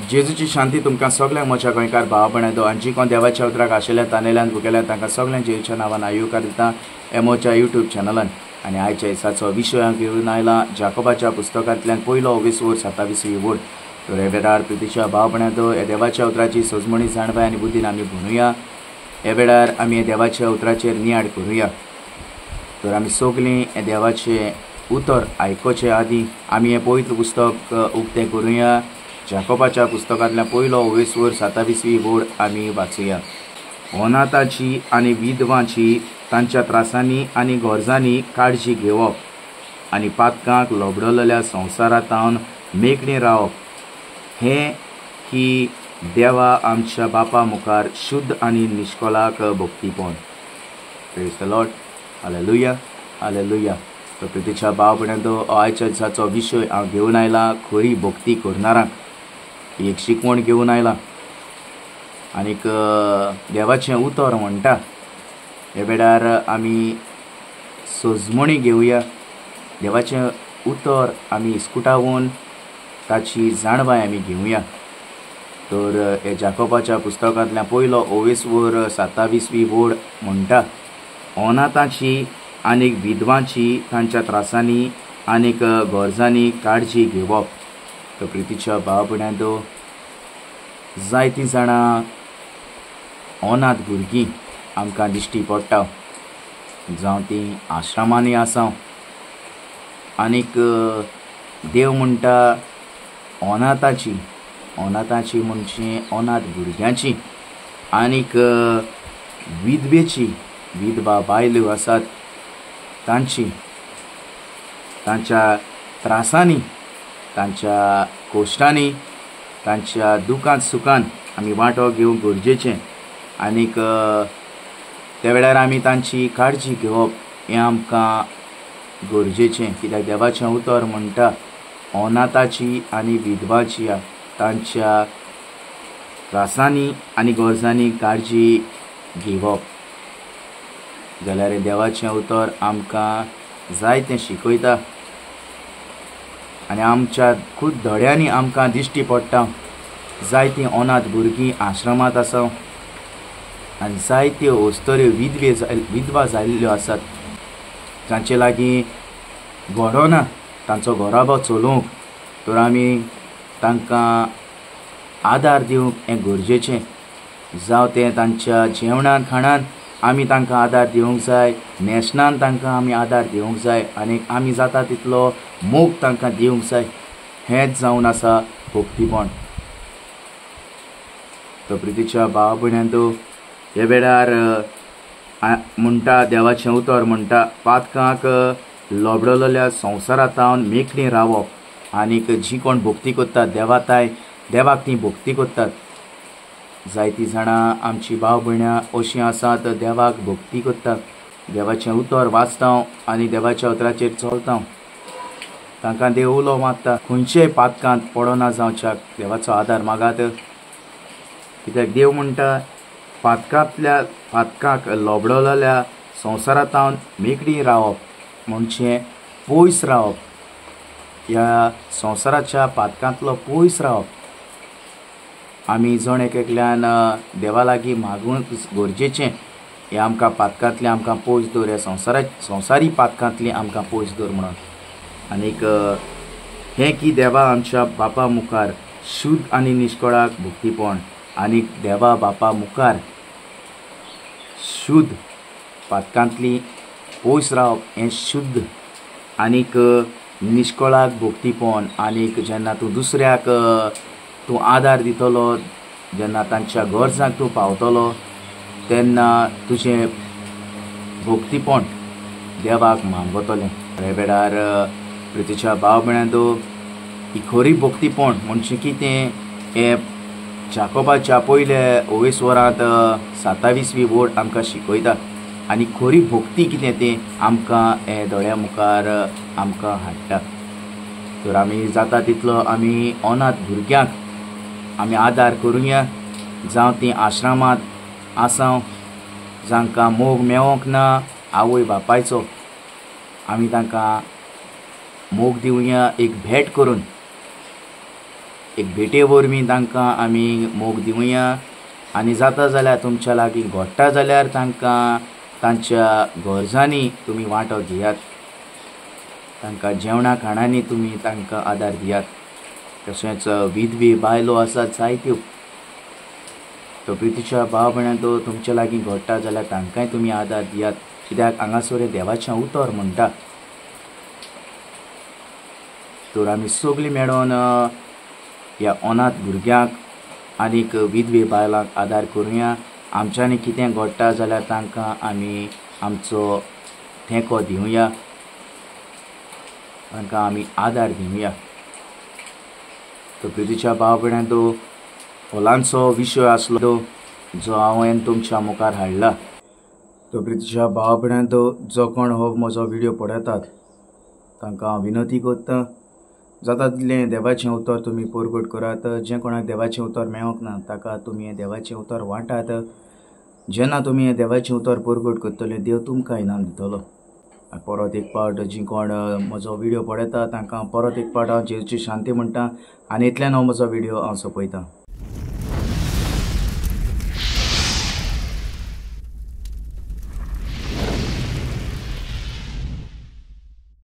जेजूची शांती तुमकां सगळ्यांक म्हज्या गोंयकार भाव भयणांनो आनी जी कोण देवाच्या उतराक आशिल्ल्या तानेल्यान भुकेल्यान तांकां सगळ्यांक जेजूच्या नांवान येवकार दिता एमओच्या यूट्यूब चॅनलान. आनी आयच्या दिसाचो विशय हांव घेवन आयला जाकोबाच्या पुस्तकांतल्यान पयलो 20 27 वोड. तर हे वेळार प्रितीच्या भाव भयणांनो ह्या देवाच्या उतराची सजमणी जाणवाय आनी बुद्दीन आमी म्हणुया. ह्या वेळार आमी ह्या देवाच्या उतराचेर नियाळ करुया. तर आमी सगळीं ह्या देवाचें उतर आयकुचे आदीं आमी हें पवित्र पुस्तक उक्तें करुया. जाकोबाच्या पुस्तकांतल्या पयलो 20 27 वोड आमी वाचुया. अनाथाची आनी विधवांची तांच्या त्रासांनी आनी गरजांनी काळजी घेवप आनी पातकांक लोबडलेल्या संवसारांत मेकळीं रावप हें की देवा आमच्या बापा मुखार शुद्ध आनी निश्कलाक भक्तीपण. Praise the Lord. Hallelujah, hallelujah. तर प्रितीच्या भाव भयणांनो आयच्या दिसाचो विशय हांव घेवन आयला खरी भक्ती करणारांक एक शिकवण घेवन आयला. आनीक देवाचें उतर म्हणटा हे वेळार आमी सजमणी घेवया. देवाचें उतर आमी इस्कुटावन ताची जाणवाय आमी घेवया. तर हे जाकोबाच्या पुस्तकांतल्या पयलो 20 27 वोड म्हणटा अनाथाची आनीक विधवांची तांच्या त्रासांनी आनीक गरजांनी काळजी घेवप. तर प्रितीच्या भाव भयणांनो जायतीं जाणां अनाथ भुरगीं आमकां दिश्टी पडटा, जावं तीं आश्रमांनी आसा. आनीक देव म्हणटा अनाथाची, अनाथाची म्हणजे अनाथ भुरग्यांची आनीक विधवेची, विधवा बायल्यो आसात तांची, तांच्या त्रासांनी, तांच्या कश्टांनी, तांच्या दुखांत सुखान आमी वांटो घेवंक गरजेचें. आनीक त्या वेळार आमी तांची काळजी घेवप हें आमकां गरजेचें. कित्याक देवाचें उतर म्हणटा अनाथाची आनी विधवाची तांच्या त्रासांनी आनी गरजांनी काळजी घेवप. जाल्यार देवाचें उतर आमकां जायतें शिकयता आनी आमच्या खूब धड्यांनी आमकां दिश्टी पडटा. जायतीं अनाथ भुरगीं आश्रमांत आसा आनी जायत्यो अस्तुऱ्यो विधवा जाल्ल्यो आसात, जांचे लागीं घडना तांचो घराबो चलोवंक. तर आमी तांकां आदार दिवंक हें गरजेचें. जावं तें तांच्या जेवणान खाणान आमी तांकां आदार दिवंक जाय, न्हेसणान तांकां आमी आदार दिवंक जाय आनी आमी जाता तितलो मोग तांकां दिवंक जाय. हेंच जावन आसा भक्तीपण. तर प्रितीच्या भाव भयणांनो हे वेळार म्हणटा देवाचें उतर म्हणटा पातकांक लोबडलेल्या संवसारांत मेकळीं रावप आनीक जी कोण भक्ती करतात देवाताय देवाक ती भक्ती करतात. जायतीं जाणां आमची भाव भयणां अशीं आसात देवाक भक्ती करतात, देवाचें उतर वाचता आनी देवाच्या उतराचेर चलता. तांकां देव उलो मारता खंयचेय पातकांत पडना जावच्याक देवाचो आदार मागात. कित्याक देव म्हणटा पातकांतल्या पातकांक लोबडलेल्या संवसारांत मेकळीं रावप म्हणजे पयस रावप, ह्या संवसाराच्या पातकांतलो पयस रावप. आमी जण एक एकल्यान देवा लागीं मागूंक गरजेचें हें आमकां पातकांतलें आमकां पयस दवर, ह्या संवसारी पातकांतलीं आमकां पयस दवर म्हणून. आनीक हें की देवा आमच्या बापा मुखार शुद्ध आनी निश्कळाक भक्तीपण आनीक देवा बापा मुखार शुद्ध पातकांतली पयस रावप हें शुद्ध आनीक निश्कळाक भक्तीपण. आनीक जेन्ना तूं दुसऱ्याक तूं आदार दितलो, जेन्ना तांच्या गरजांक तूं पावतलो, तेन्ना तुजें भक्तीपण देवाक मानवतलें. ह्या वेळार प्रितीच्या भाव भयणांनो ही खरी भक्तीपण म्हणजे कितें हें जाकोबाच्या पयले 20 27 वोड आमकां शिकयता आनी खरी भक्ती कितें तें आमकां हे दोळ्या मुखार आमकां हाडटा. तर आमी जाता तितलो आमी अनाथ भुरग्यांक आमी आदार करुया, जावं तीं आश्रमांत आसा, जांकां मोग मेळोंक ना आवय बापायचो, आमी तांकां मोग दिवया एक भेट करून. एक भेटे वरवीं तांकां आमी मोग दिवया आनी जाता जाल्यार तुमच्या लागीं घडटा जाल्यार तांकां तांच्या गरजांनी तुमी वांटो घेयात, तांकां जेवणा खाणांनी तुमी तांकां आदार दियात। तशेंच विधवी बायलो आसात जायत्यो, तो प्रितीच्या भाव भयणांनो तुमच्या लागीं घडटा जाल्यार तांकांय तुमी आदार दियात, कित्याक हांगासर देवाचें उतर म्हणटा। तर आमी सगळीं मेळोन ह्या अनाथ भुरग्यांक आनीक विधवे बायलांक आदार करुया। आमच्यांनी कितें घडटा जाल्यार तांकां आमी आमचो तेंको दिवया, तांकां आमी आदार दिवया। तर प्रितीच्या भाव भयणांनो हो ल्हानसो विशय आसलो जो हांवें तुमच्या मुखार हाडला। तर प्रितीच्या भाव भयणांनो जो कोण हो म्हजो व्हिडियो पळयतात तांकां हांव विनंती करता, जाता तितलें देवाचें उतर तुमी परगट करात। जें कोणाक देवाचें उतर मेळोंक ना ताका तुमी देवाचें उतर वांटात। जेन्ना तुमी देवाचें उतर परगट करतले देव तुमकां इनाम दितलो। परत एक पावट जी कोण म्हजो व्हिडियो पळयता तांकां परत एक पावट हांव जेजूची शांती म्हणटा आनी इतल्यान हांव म्हजो व्हिडियो हांव सोंपयतां।